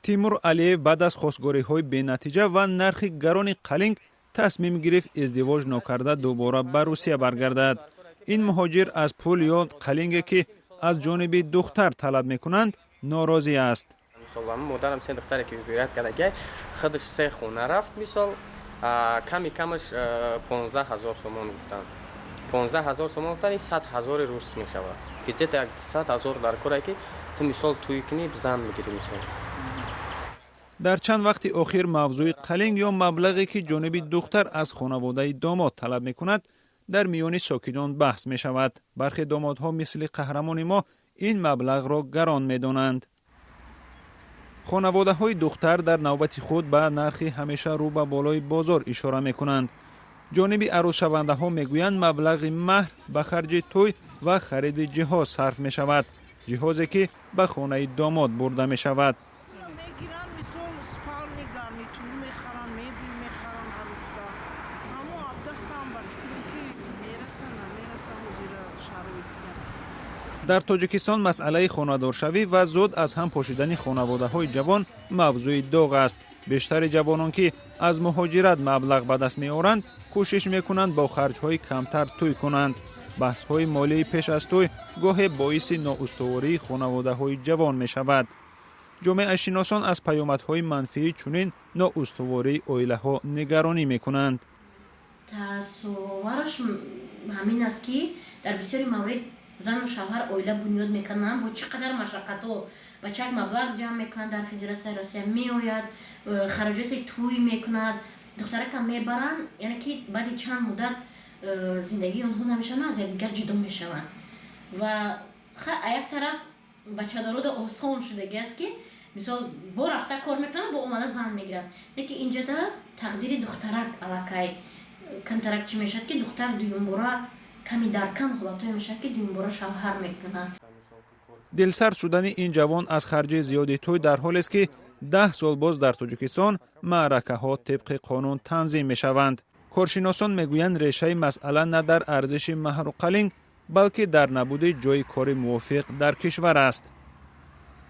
Тимур Алиев баъд аз хостгориҳои бенатиҷа ва нархи гарони қалинг тасмим гирифт издивоҷ нокарда дубора ба Русия баргардад. Ин муҳоҷир аз пул ё қалинге, ки аз ҷониби духтар талаб мекунанд, норозӣ аст. Модарам се духтаре ки вибират кардаги, худаш се хона рафт. Мисол, ками камаш 15 000 сомон гуфтанд, 15 000 сомон гуфтанд. Ин 100 000-и рус мешавад. Где-то як 100 000 дар коре, ки ту, мисол, тӯй кунӣ, зан мегирӣ, мисол. Дар чанд вақти охир мавзӯи қалинг ё маблағе, ки ҷониби духтар аз хонаводаи домод талаб мекунад, дар миёни сокинон баҳс мешавад. Бархе домодҳо, мисли қаҳрамони мо, ин маблағро гарон медонанд. Хонаводаҳои духтар дар навбати худ ба нархи ҳамеша рӯ ба болои бозор ишора мекунанд. Ҷониби арӯсшавандаҳо мегӯянд, маблағи маҳр ба харҷи тӯй ва хариди ҷиҳоз сарф мешавад, ҷиҳозе, ки ба хонаи домод бурда мешавад. Мегиранд, мисол, спальный гарнитур мехаранд, мебел мехаранд. Арӯста ҳамо 17 там, ба фикрам, ки мераса, намераса ҳозира шароит. Дар Тоҷикистон масъалаи хонадоршавӣ ва зуд аз ҳам пошидани хонаводаҳои ҷавон мавзӯи доғ аст. Бештари ҷавонон, ки аз муҳоҷират маблағ ба даст меоранд, кӯшиш мекунанд бо харҷҳои камтар тӯй кунанд. Баҳсҳои молии пеш аз тӯй гоҳе боиси ноустувории хонаводаҳои ҷавон мешавад. Ҷомеашиносон аз паёмадҳои манфии чунин ноустувории оилаҳо нигаронӣ мекунанд. Таассуровараш ҳамин аст, ки дар бисёри маврид зану шавҳар оила бунёд мекунанд бо чӣ қадар машаққатҳо, бачак маблағ ҷамъ мекунад, дар Федератсияи Россия меояд, хароҷоти тӯй мекунад, духтаракам мебаранд. Яъне ки баъди чанд муддат зиндагии онҳо намешаванд, аз якдигар ҷудо мешаванд. Ва як тараф бачадорода осон шудагӣ аст, ки, мисол, бо рафта кор мекунанд, бо омада зан мегиранд. Лекин инҷода тақдири духтарак аллакай камтарак чӣ мешавад, ки духтар дуюмбора, ками дар кам ҳолатҳое мешавад, ки дуюмбора шавҳар мекунад. Дилсард шудани ин ҷавон аз харҷи зиёди тӯй дар ҳолест, ки 10 сол боз дар Тоҷикистон маъракаҳо тибқи қонун танзим мешаванд. Коршиносон мегӯянд, решаи масъала на дар арзиши маҳру қалинг, балки дар набуди ҷойи кори мувофиқ дар кишвар аст.